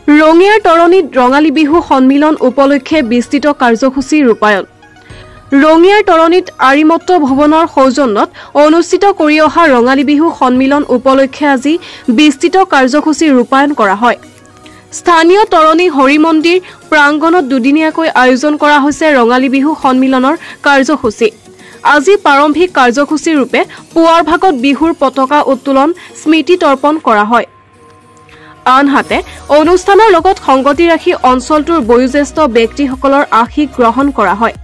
ৰঙিয়াৰ তৰণীত ৰঙালী বিহু সন্মিলন উপলক্ষে বিস্তৃত কাৰ্যসূচী ৰূপায়ণ। ৰঙিয়াৰ তৰণীত আৰিমত্ত ভৱনৰ সৌজন্যত অনুষ্ঠিত কৰি অহা ৰঙালী বিহু সন্মিলন উপলক্ষে আজি বিস্তৃত কাৰ্যসূচী ৰূপায়ণ কৰা হয়। স্থানীয় তৰণী হৰি মন্দিৰ প্ৰাংগণত দুদিনীয়াকৈ আয়োজন কৰা হৈছে ৰঙালী বিহু সন্মিলনৰ কাৰ্যসূচী। আজি প্ৰাৰম্ভিক কাৰ্যসূচী ৰূপে পুৱাৰ ভাগত বিহুৰ পতাকা উত্তোলন, স্মৃতি তৰ্পণ কৰা হয়। আনহাতে অনুষ্ঠানৰ লগত সংগতি ৰাখি অঞ্চলটোৰ বয়োজ্যেষ্ঠ ব্যক্তিসকলৰ আশীষ গ্ৰহণ কৰা হয়।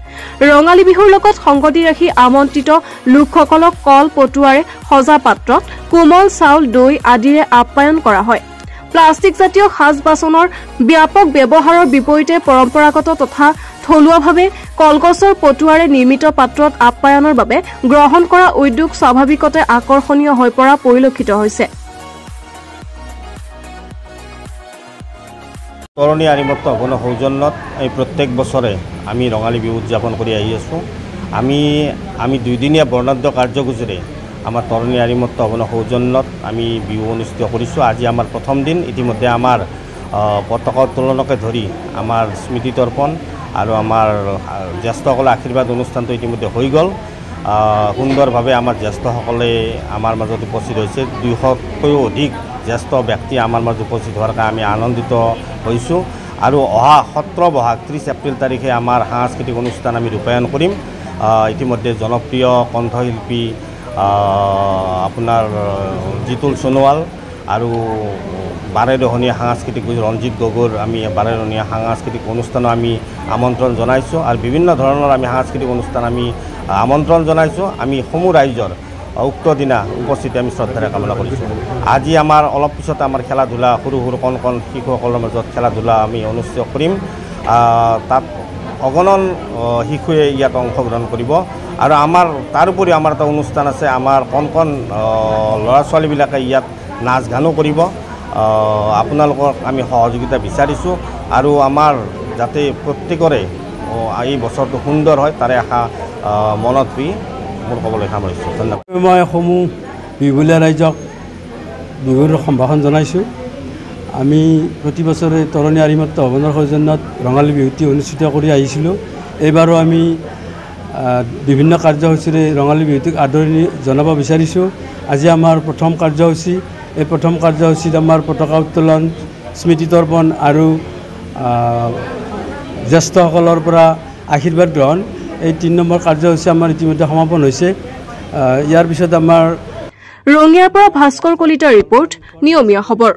ৰঙালী বিহুৰ লগত সংগতি ৰাখি আমন্ত্ৰিত লোকসকলক কল পটুৱাৰে সজা পাত্ৰত কোমল চাউল, দৈ আদিৰে আপ্যায়ন কৰা হয়। প্লাষ্টিকজাতীয় সাজ বাচনৰ ব্যাপক ব্যৱহাৰৰ বিপৰীতে পৰম্পৰাগত তথা থলুৱাভাৱে কলগছৰ পটুৱাৰে নিৰ্মিত পাত্ৰত আপ্যায়নৰ বাবে গ্ৰহণ কৰা উদ্যোগ স্বাভাৱিকতে আকৰ্ষণীয় হৈ পৰা পৰিলক্ষিত হৈছে। তৰণী আৰিমত্ত ভৱনৰ সৌজন্যত এই প্ৰত্যেক বছৰে আমি ৰঙালী বিহু উদযাপন কৰি আহি আছোঁ। আমি দুদিনীয়া বৰ্ণাঢ্য কাৰ্যসূচীৰে আমাৰ তৰণী আৰিমত্ত ভৱনৰ সৌজন্যত আমি বিহু অনুষ্ঠিত কৰিছোঁ। আজি আমাৰ প্ৰথম দিন। ইতিমধ্যে আমাৰ পতাকা উত্তোলনকে ধৰি আমাৰ স্মৃতি তৰ্পণ আৰু আমাৰ জ্যেষ্ঠসকলৰ আশীৰ্বাদ অনুষ্ঠানটো ইতিমধ্যে হৈ গ'ল। সুন্দৰভাৱে আমাৰ জ্যেষ্ঠসকলে আমাৰ মাজত উপস্থিত হৈছে। 200তকৈও অধিক জ্যেষ্ঠ ব্যক্তি আমাৰ মাজত উপস্থিত হোৱাৰ কাৰণে আমি আনন্দিত হৈছোঁ। আৰু অহা 17 বহাগ 30 এপ্ৰিল তাৰিখে আমাৰ সাংস্কৃতিক অনুষ্ঠান আমি ৰূপায়ণ কৰিম। ইতিমধ্যে জনপ্ৰিয় কণ্ঠশিল্পী আপোনাৰ জিতুল সোণোৱাল আৰু বাৰেৰহণীয়া সাংস্কৃতিক ৰঞ্জিত গগৈৰ আমি বাৰেৰহণীয়া সাংস্কৃতিক অনুষ্ঠানো আমি আমন্ত্ৰণ জনাইছোঁ আৰু বিভিন্ন ধৰণৰ আমি সাংস্কৃতিক অনুষ্ঠান আমি আমন্ত্ৰণ জনাইছোঁ। আমি সমূহ ৰাইজৰ উক্ত দিনা উপস্থিতি আমি শ্ৰদ্ধাৰে কামনা কৰিছোঁ। আজি আমাৰ অলপ পিছত আমাৰ খেলা ধূলা সৰু সৰু কণ কণ শিশুসকলৰ মাজত খেলা ধূলা আমি অনুষ্ঠিত কৰিম। তাত অগণন শিশুৱে ইয়াত অংশগ্ৰহণ কৰিব। আৰু আমাৰ তাৰোপৰি আমাৰ এটা অনুষ্ঠান আছে, আমাৰ কণ কণ ল'ৰা ছোৱালীবিলাকে ইয়াত নাচ গানো কৰিব। আপোনালোকক আমি সহযোগিতা বিচাৰিছোঁ আৰু আমাৰ যাতে প্ৰত্যেকৰে এই বছৰটো সুন্দৰ হয় তাৰে আশা মনত দি মোৰ ক'বলৈ সামৰিছোঁ। ধন্যবাদ। মই সমূহ বিহুবলীয়া ৰাইজক বিহুৰ সম্ভাষণ জনাইছোঁ। আমি প্ৰতি বছৰে তৰণী আৰিমত্ত ভৱনৰ সৌজন্যত ৰঙালী বিহুটি অনুষ্ঠিত কৰি আহিছিলোঁ। এইবাৰো আমি বিভিন্ন কাৰ্যসূচীৰে ৰঙালী বিহুটিক আদৰণি জনাব বিচাৰিছোঁ। আজি আমাৰ প্ৰথম কাৰ্যসূচী। এই প্ৰথম কাৰ্যসূচীত আমাৰ পতাকা উত্তোলন, স্মৃতি তৰ্পণ আৰু জ্যেষ্ঠসকলৰ পৰা আশীৰ্বাদ গ্ৰহণ, এই 3 নম্বৰ কাৰ্যসূচী আমাৰ ইতিমধ্যে সমাপন হৈছে। ইয়াৰ পিছত আমাৰ ৰঙিয়াৰ পৰা ভাস্কৰ কলিতাৰ ৰিপৰ্ট, নিয়মীয়া খবৰ।